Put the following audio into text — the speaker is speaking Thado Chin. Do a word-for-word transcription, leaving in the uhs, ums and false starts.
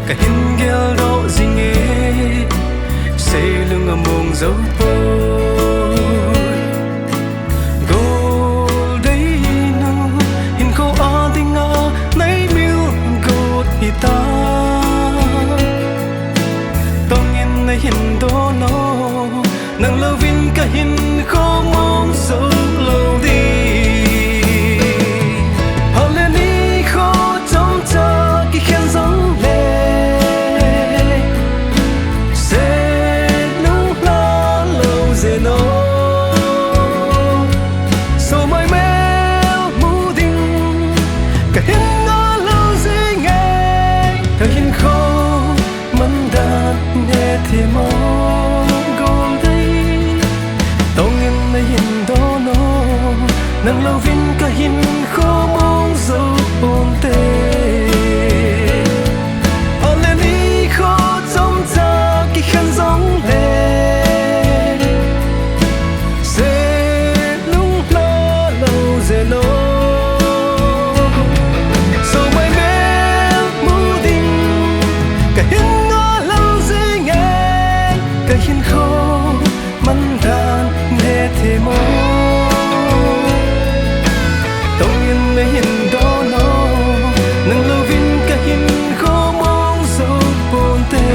Kahin geldoh jinge, seilung among jou poi. Gol deinu, hinkho a dinga neimil got hita. Tongin nahin dono, nang louvin kahinkho mong jou lou di. Phat le nikho chomcha kikhen jongle, seilung lha lou jeng o. Somai mel mu ding kahin ngah lou jinge, kahinkho mandan hethem o. Gol dei, tongin nahin dono, nang louvin kahinkho mong jou ponte. Phat le nikho chomcha kikhen jongle, seilung lha lou jeng o. Somai mel mu ding kahin ngah lou jinge, kahinkho mandan hethem o. Tongin nahin dono, nang louvin kahinkho mong jou ponte.